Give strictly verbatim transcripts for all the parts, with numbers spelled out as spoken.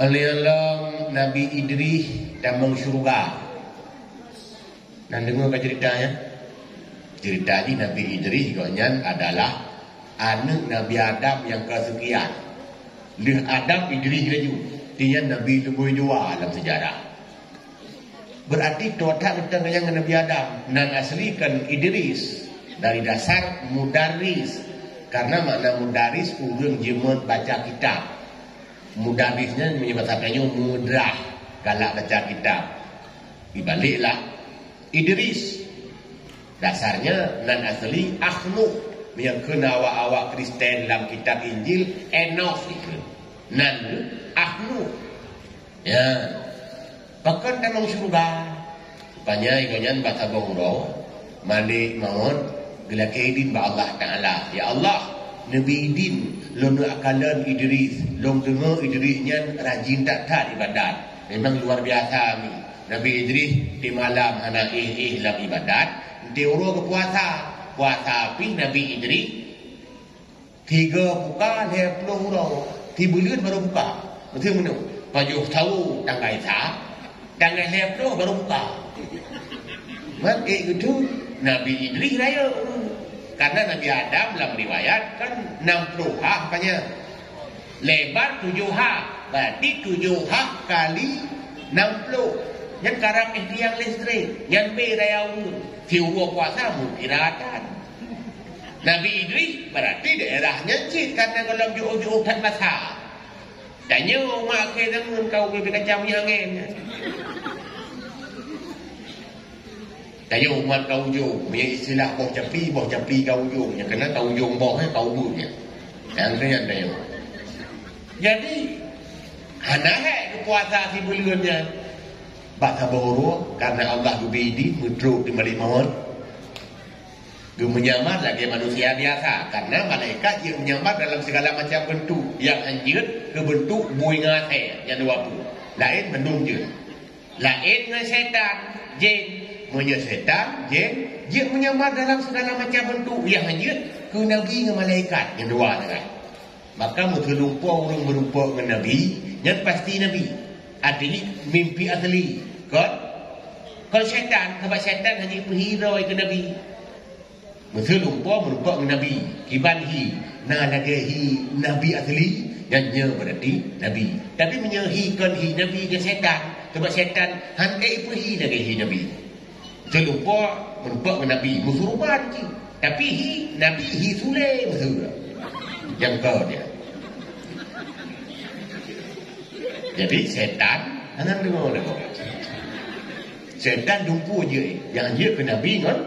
Lom Nabi Idris tamong syeuruga. Nan deungoe ka ceurita nyan? Ceurita jih Nabi Idris gobnyan adalah aneuëk Nabi Adam nyang keuseukian. Lheueh Adam, Idris laju. Di nyan Nabi leubeh dua lam seujarah. Beurati toe that mantong nyang Nabi Adam. Nan asli kon Idris, dari dasar mudarris. Karena makna mudarris ureuëng jeuet baca kitab. Mudarris nyan meunyoe basa tanyoe mudrah, galak baca kitab. Ibaliklah Idris. Dasarnya nan asli Akhnuh. Meunyoe kheun awak-awak Kristen lam kitab Injil, Enos ikheun. Nan Akhnuh. Ya. Pakon tamong syeuruga? Rupanya gobnyan bak saboh uroe, Malik Maut geulakée idin bak Allah Taala, "Ya Allah, neubi idin lôn neuakalon Idris, lôn deungoe Idris nyan rajin that-that ibadat. Memang luar biasa mi. Nabi Idris di malam hana éh-éh lam ibadat, di uroe geupuasa. Puasa pih Nabi Idris." Tiga buka lhée ploh uroe, sibuleuen baru buka. Meusti meunoe. Pajoh sawo tanggai sa, tanggai lhée ploh baru buka. Man ék geutu Nabi Idris rayeuk. Karena Nabi Adam lam riwayat kan enam puluh ha rupanya. Lebar tujoh ha, berarti tujoh ha kali enam puluh. Nyan karab éh tiang listrik, nyan bé raya ureuëng. Siuroe puasa mungkin ratan. Nabi Idris berarti daerah nyan cit karena gohlom jiôh-jiôh that masa. Tanyoe umat akhé zaman ka ubé kacam nyang angén. Tanyoe umat ka ujong, meunyoe istilah boh capi, boh capi ka ujong, nyang keunan ka ujong boh, eh, ka ubeuet nyan. Nyang keunan tanyoe. Jadi, hana hék geupuasa sibuleuen nyan. Bak saboh uroe, karena Allah geubri idin, meutrok di Malik Maut. Geumeunyamar lagée manusia biasa, karena malaikat jeuet meunyamar dalam segala macam bentuk, nyang han jeuet keu bentuk bui ngon asée nyang dua ploh. Laén mandum jeuet. Laén ngon setan, jén. Meunyoe setan, jén, jeuet meunyamar dalam segala macam bentuk, nyang han jeuet keu nabi ngon malaikat nyang dua teuka. Maka meuteulumpoe ureuëng meurumpok ngon nabi, nyan pasti nabi. Artinya mimpi asli. Kon? Kon setan, sabab setan hana peuhi droe keu nabi. Meuteulumpoe meurumpok ngon nabi, kiban hi na lagée hi nabi asli, nyan nyoe berarti nabi. Tapi meunyoe hi kon hi nabi, nyan setan, sabab setan han ék peuhi lagée hi nabi. Seulumpoe meurumpok ngon nabi, meusuruban cit. Tapi hi nabi hi sulé meuseue. Nyang ka dia. Jadi setan hana deungoe lagoe. Setan dumpeue jeuet, nyang jeuet keu nabi ngon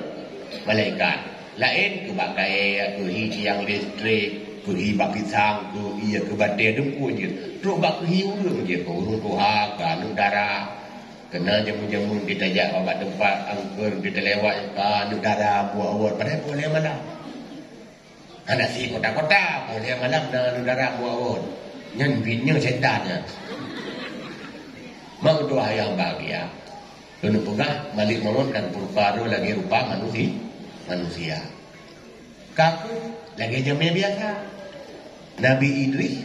malaikat. Laén keu bak kayée, keu hi tiang listrik, keu hi bak pisang, keu ié keu batée dumpeue jeuet. Trok bak keu hi ureuëng jeuet, keu ureuëng tuha, keu aneuëk dara. Keunan jameun-jameun geutajak bak teumpat angkeur geutalewat ka aneuëk dara buet awot padahai poh lhée malam. Hana si kota-kota poh lhée malam na aneuëk dara buet awot. Nyan bit nyoe setan nyan. Meutuah nyang bahagia. Keuneuk peugah Malik Maut kan peurupa droe lagée rupa manusi-, manusia. Ka kheueh lagée jamé biasa. Nabi Idris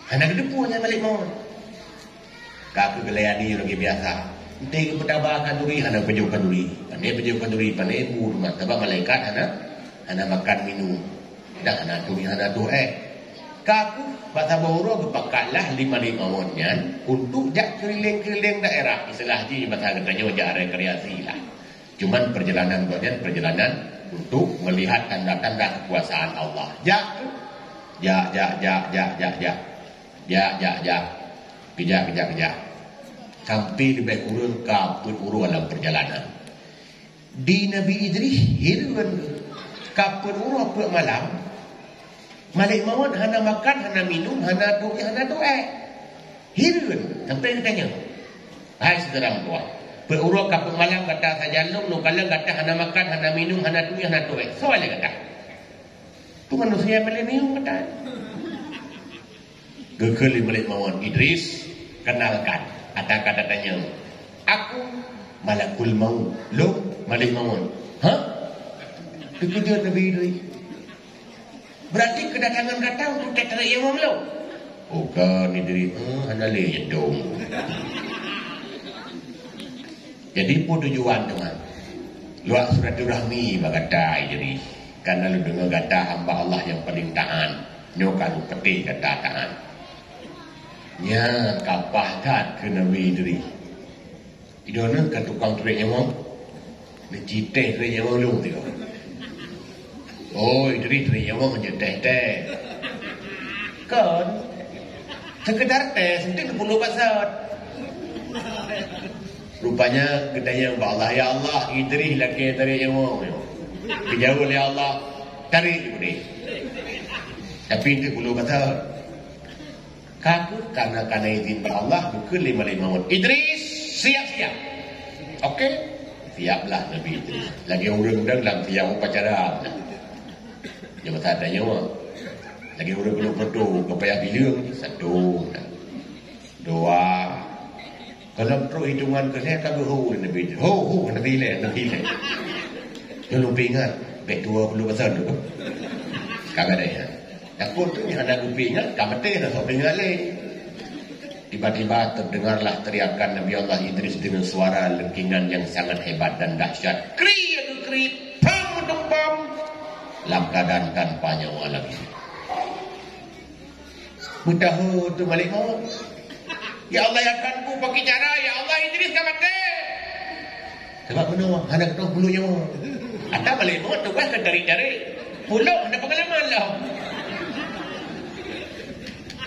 hana geuteupeue nyan Malik Maut. Ka kheueh geulayani lagée biasa. Enteuk geupeutaba khanduri hana pajoh khanduri. Pane pajoh khanduri, pane bu teuma. Sabab malaikat hana, hana makan minum. Dan hana tueng, hana tueng éh. Ka kheueh bak saboh uroe geupakatlah lé Malik Maut nyan untuk jak keurileng-keurileng daerah. Istilah jih basa geutanyoe jak rekreasi lah. Cuman perjalanan gobnyan perjalanan untuk melihat tanda-tanda kekuasaan Allah. Jak tu. Jak, jak, jak, jak, jak, jak. Jak, jak, jak. Geujak, geujak, geujak. Sampai leubeh kureueng ka peuet uroe lam perjalanan. Di Nabi Idris hireuen ka peuet uroe peuet malam. Malik Maut hana makan, hana minum, hana tueng, hana tueng éh. Hireuen, sampai geutanyong, "Hai syedara meutuah, peuet uroe ka peuet malam gata sajan lôn, lôn kalon gata hana makan, hana minum, hana tueng, hana tueng éh. Soe lé gata?" "Tu manusia milenium," gata. Geukheun lé Malik Maut, "Idris, kenalkan, ata ka tatanyong. Aku Malakul Maut, lôn Malik Maut." "Hah?" Teukeujot Nabi Idris. "Berarti keudatangan gata untuk tatarek nyawong lôn?" Bukan Idris, eh, hana lé nyetong. Jadi, peue tujuan teuma? Luwah silaturahmi bak gata Idris. Karena lôn deungoe gata hamba Allah nyang paleng taat. Nyoe ka lôn peuteh gata taat. Nyan ka paih that keu Nabi Idris. Idone ka tukang trek nyawong. Neuci teh trek nyawong lôn teuh. Oh, Idris trek nyawong jeuet teh-teh. Kon. Sekedar teh, senti puluh basot. Rupanya geutanyong bak Allah, "Ya Allah, Idris lakée trek nyawong nyoe. Geujaweueb lé Allah, tarék Idris." Tapi senti puluh basot. Ka kheueh, karena ka na izin bak Allah, geukheun lé malaikat maut, "Idris, siap-siap." Oke, siaplah Nabi Idris. Lagée ureuëng dang lam siap upacara. Dia masa ada nyawa. Lagée ureuëng keuneuk foto, geupayah bileueng, satu, dua. Kalau trok hitungan keu lhée ka geuhu Nabi Idris. Ho, ho, Nabi lhée, Nabi lhée. Nyoe lôn peuingat, bèk dua puluh persen tu. Ka gadai, ya. Takot tu nyang hana geupeuingat, ka maté dah sok peuingat lé. Tiba-tiba terdengarlah teriakan Nabi Allah Idris dengan suara lengkingan yang sangat hebat dan dahsyat. Kri, kri, pam, dum, pam. Lam keadaan tanpa nyawa lagi. Meudahu tu malaikat maut. "Ya Allah, ya Tuhanku, pakri cara, ya Allah, Idris ka maté." Sabab meunoe hana keudroe puluh nyoe. Ata malaikat maut tugaih ka tarék-tarék. Puluh hana peungalaman lah.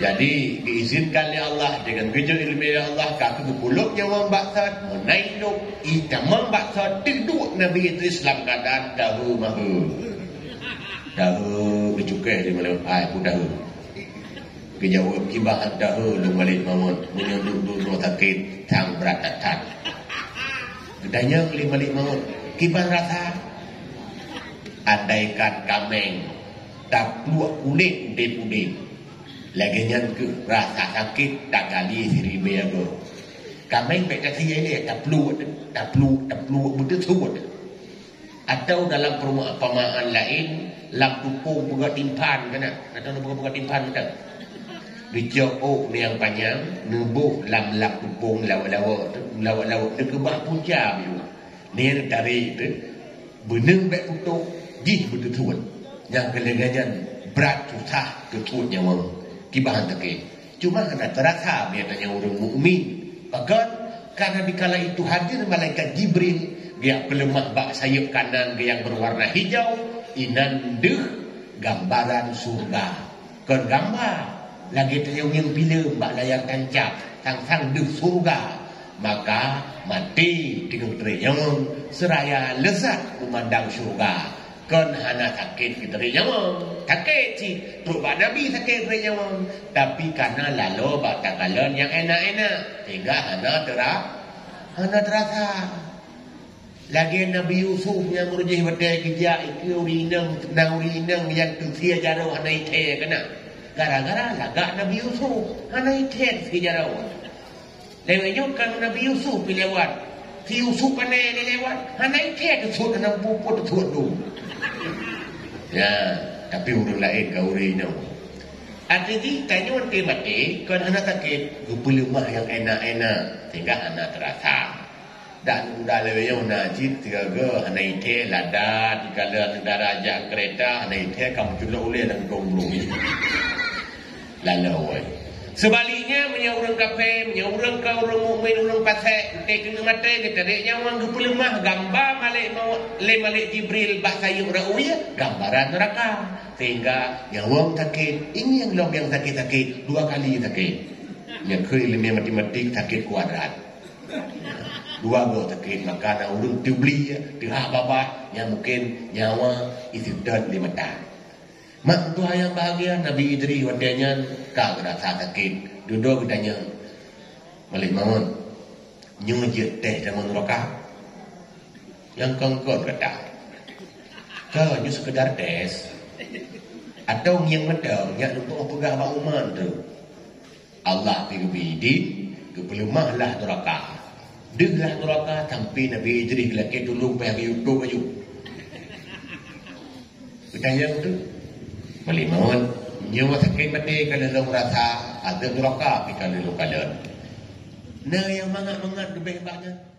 Jadi, diizinkan lé Allah dengan geujok ileumèe lé Allah ka geupuluh nyoe bak that, meunai lom, itamong bak that, teuduek Nabi Idris lam keadaan dahu mahu. Dahu geucukéh di malam ai pun dahu. Geujaweueb, "Kiban dahu lôn malaikat maut, meunyoe duek-duek droe sakét, sang brat that-that." Geutanyong lé malaikat maut, "Kiban rasa?" "Andaikan kaméng tapluek kulét udeb-udeb, lagée nyan kheueh rasa sakét tagali siribèe goe. Kaméng bèk tasie lé, tapluek, tapluek, tapluek beuteusuet." Atau dalam perumpamaan laén, lam tupông peugöt timphan keunan. Atau peugöt timphan keunan. Geucok ôk nyang panyang, neuboh lam, lam tupông lawôt-lawôt tu, lawôt-lawôt neukeubah punca biôh. Nyan tarék tu, beuneueng bèk putôh, jih beuteusuet. Nyang keuleungan nyan brat susah teusuet nyawöng. Kiban sakét. Cuma hana teurasa biasanya ureuëng mukmin. Pakon? Karena dikala itu hadir malaikat Jibril, geujak peuleumah bak sayeuep kanan geuh nyang berwarna hijau, inan deuh gambaran syurga. Kon gamba, lagée tayong nyang filem bak layar tancap, sang-sang deuh syurga. Maka maté teungoh teurenyong, seraya lezat memandang syurga. Kon hana sakét keu teurenyong. Sakét cit, trok bak Nabi sakét teurenyong. Tapi kana lalo bak takalon nyang enak-enak. Sehingga hana tera-, hana terasa. Lagée Nabi Yusuf nyang meurujih watée geujak ikeue ureuëng inong, na ureuëng inong nyang teusie jaroe hana ithée keunan. Gara-gara lagak Nabi Yusuf, hana ithée teusie jaroe. Lewat nyoe ka Nabi Yusuf pi lewat. Si Yusuf pane lé lewat, hana ithée teusuet, hana peue-peue teusuet dum. Ya, tapi ureuëng laén ka ureuëng inong. Arti jih, tanyoe teumaté kon hana sakét, geupeuleumah nyang enak-enak, sehingga hana terasa. Dan udah lewat nyoe na cit sigaga hana ithée lada, dikala darajat keureta hana ithée ka meuculok ulée lam gong. Lalu, woi. Sebaliknya, meunyoe ureuëng kafé, meunyoe ureuëng ka ureuëng mukmin, ureuëng fasik, enté keuneuk maté, geutarek nyawöng geupeuleumah gamba malaikat maut lé malaikat Jibril bak sayeup ra'uyah, gambaran neuraka. Sehingga nyawöng sakét, ingieng lom nyang sakét-sakét, dua kali sakét. Nyan keuh ileumèe matematik sakét kuadrat. Dua goe sakét, maka na ureuëng teubli, teuhah babah, nyang mungken nyawa iseutôt lé mata. Mak tuha nyang bahagia, Nabi Idris watée nyan ka geurasa sakét. Dudoe geutanyong, "Malaikat maut, nyoe jeuet teh tamong neuraka?" Nyang kongkon gata, "Ka, nyoe seukeudar tes. Atau ngieng mantong, nyak lumpah peugah bak umat tu." Allah pi geubri idin, geupeuleumah lah neuraka. Deuh lah neuraka sampoe Nabi Idris geulakée tulông payah geuyue tôp aju. Geutanyong tu, "Malaikat maut, nyoe sakét maté ka lôn rasa?" Ateueh nuraka pih ka lheueh lôn kalon. Na nyang mangat-mangat leubeh bak nyan.